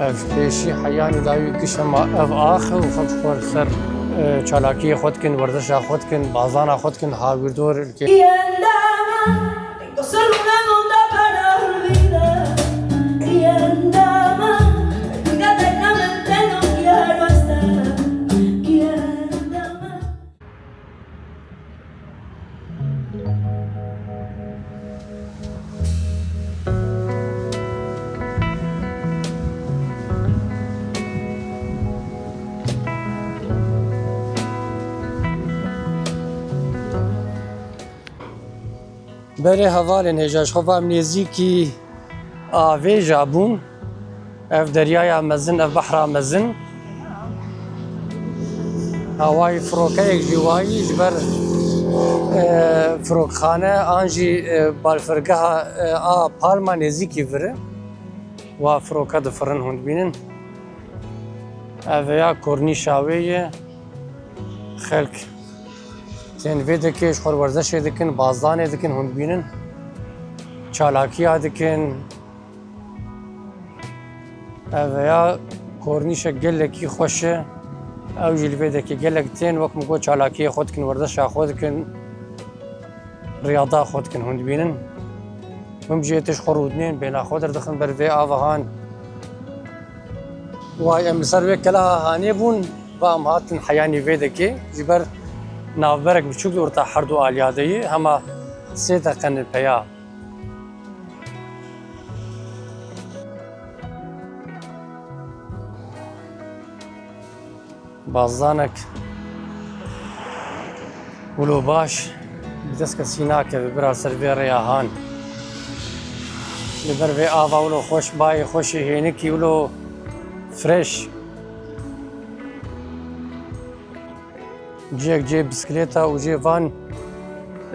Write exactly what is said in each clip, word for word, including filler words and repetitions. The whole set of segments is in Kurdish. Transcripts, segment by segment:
Ev pêşî heyanî dawî giş hema ev ax û xwe ji xwe li ser, e, çalakiyê xwe dikin, werdeşa xwe dikin, bazana xwe dikin, hawîrdor ilkê. Berê hevalên hêja, ji xwe ve em nêzîkî avêja bûn. Ev deryaya mezin, ev behra mezin. Hawayî firokeyek jî wayî ji ber, e, firokxane an jî, e, balfirgeha, e, a Palma nêzîkî vir e. Wa firoke difirin, hûn dibînin. Ev ya kornîşa wê ye. Xelk tên vê dekê ji xwe werzeşê dikin, bazdanê dikin, hûn dibînin. Çalakiya dikin. Ev ya kornîşek gelekî xweş e. Ew jî li vê dekê gelek tên, wek min got, çalakiyê xwe dikin, werdeşa xwe dikin, riyada xwe dikin, hûn dibînin. Hûn jê tişt xwe rûdinên, bêhna xwe derdixin ber vê ava han. Way em li ser wê keleha hanê bûn, va em hatin heyanî vê dekê. Ji ber navberek biçûk li orta her du aliya de ye, hema sê deqe ne peya. Bazdanek wilo baş bi dest kesî nakeve, bira ser vê rêya han. Li ber vê ava wilo xweş, bayê xweşê hênikî wilo freş. Cihek cihê bisikilêta û cihê van,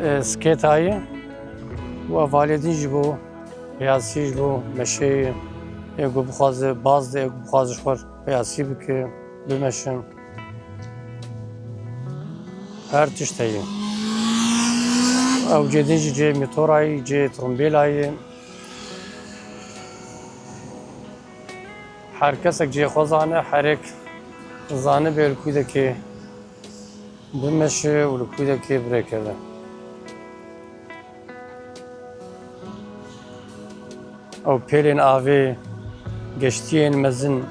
e, skêta ye. Û ev aliyê din jî bo peyasî, ji bo meşeyê, ê ku bixwaze baz de, ê ku bixwaze ji xwe peyasî bike, bimeşe. Her tişt heye. Ew cihê din jî cihê motora ye, cihê trombêla ye. Her kesek cihê xwe zane, herêk zanibe li kûdekê bimeşe û li kûdekê birêkeve. Ew pêlên avê, geştiyên mezin.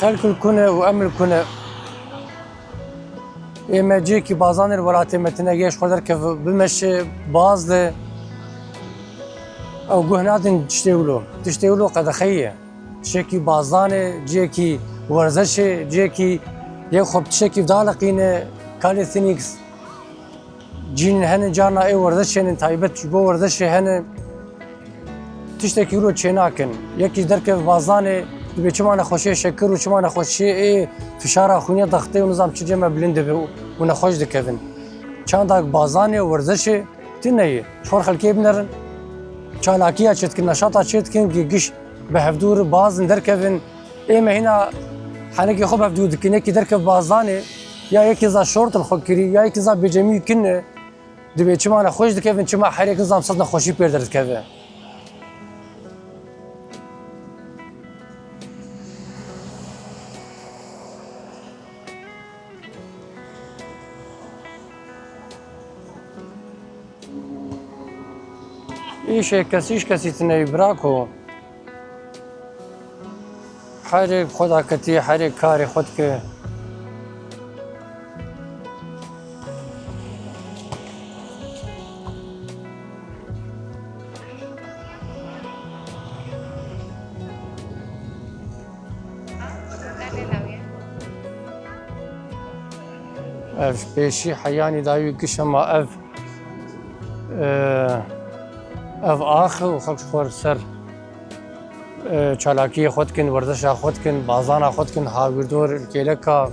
Xelk li ku ne û em li ku ne? Ê me cihekî bazanê li welatê me tine, yê ji xwe derkeve bimeşe, baz de. Ew guh nadin tiştê wilo. Tiştê wilo qedexeyî ye. Tiştekî bazdan e, ciyekî werzeş e, ciyekî yê xwe bi tiştekî daliqîne, calisthenics, cîn hene carna ê werzeşê ne, taybet ji bo werzeşê hene. Tiştekî wilo çênakin. Yekî derkeve bazdanê, dibê çima nexweşiyê şekir û çima nexweşiyê ê fişara xwînê dextê û nizam çi cem e bilind dibe û nexweş dikevin. Çanda bazdanê û werzeşê tune ye. Ji xwe xelkê binerin. Çalakiya çêdikin, neşata çêdikin, gi-, giş bi hevdû re bazin derkevin. Ê me hîna henekê xwe bi hevdû dikin. Yekî derkev bazdanê, ya yekî za şortin xwe kirî, ya yekî za bêcemî kine. Dibê çima nexweş dikevin, çima her yek nizam sed nexweşî pêr derdikeve. Îşê kesî ji kesî tune yî, birako. Herê bi xwe daketî, herê karê xwe dike. Ev pêşî heyanî dawî giş hema ev, e, ev ax û xelk ji xwe li ser, e, çalakiyê xwe dikin, werzeşa xwe dikin, bazana xwe dikin, hawîrdor, li kêleka.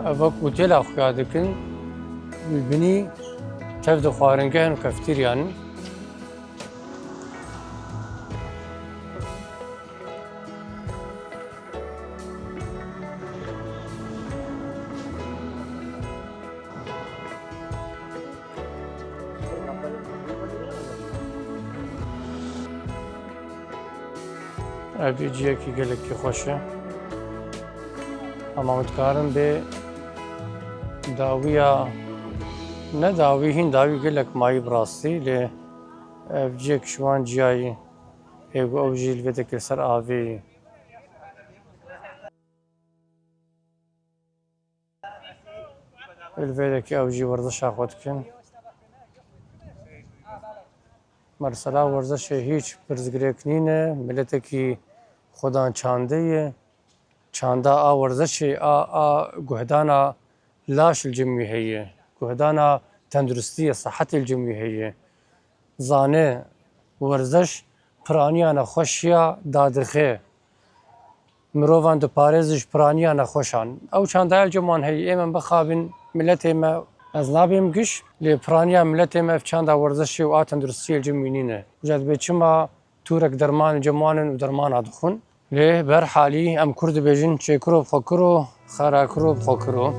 Ev wek otela xuya dikin, li binî tev de xwaringeh in û keftîriyan in. Ev jî ciyekî gelekî xweş e. Hema min dikarin bê dawiya, ne dawî, hîn dawî gelek mayî bi rastî, lê ev ciyek ji wan ciyayî. Ê ku ew jî li vê dekê li ser avê yî. Li vê dekê ew jî werzişa xwe dikin. Mesela werzişê hîç pirsgirêk nîne, miletekî xwedan çandê ye. Çanda a werzişê, a, a guhdana laş li cem wî heye. Guhdana tenduristiyê, sihetê li cem wî heye. Zane, werziş piraniya nexweşiya dadixe. Mirovan diparêze ji piraniya nexweşan. Ew çandaya li cem wan heye, ê me bixabin, miletê me, ez nabêm giş, lê piraniya miletê me ev çanda werzişê û a tenduristiyê li cem wî nîne. Uca dibê çima tûrek derman li cem wan in û dermana dixwin. Lê bi her halî em kur dibêjin, çêkiro bi xwe kiro, xerakiro bi xwe kiro.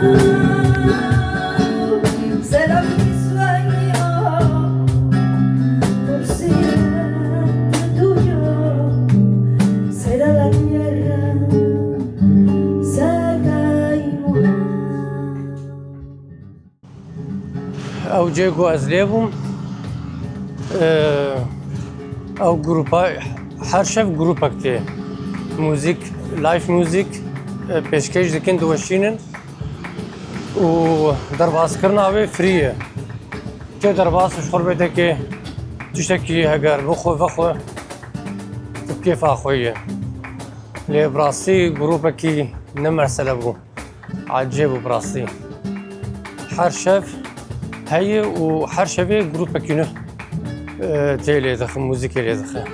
Ew cê ku ez lê bûm, e, ew grupa, her şev grupek tê. Muzîk, live muzîk, e, pêşkêş dikin, diweşînin û derbaskirina wê free ye. Kê derbas ji xwe bê tekê tiştekî heger bixwe vexwe, tu bi kêfa xwe ye. Lê bi rastî grupekî ne mesele bû. Ecêb û bi rastî. Her şev heye û her şevê grupekî nû, e, tê lê dixe, muzîkê lê dixe.